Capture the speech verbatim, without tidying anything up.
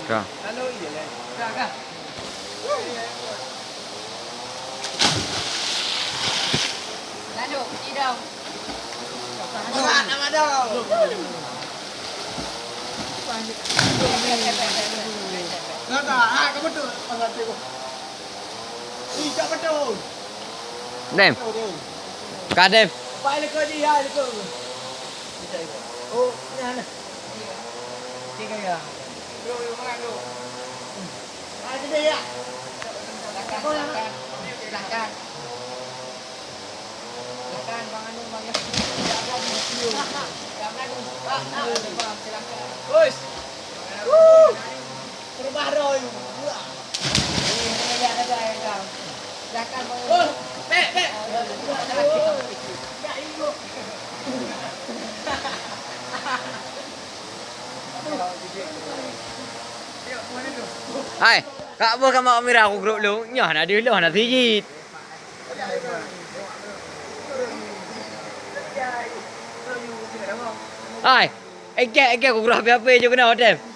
Ka. Dem. Ka dem. Hai, kak boh kamoe kamera aku grup lu, nyoh na deuh loh na sijit. Hai, ege ege aku grup api-api je kena hotel.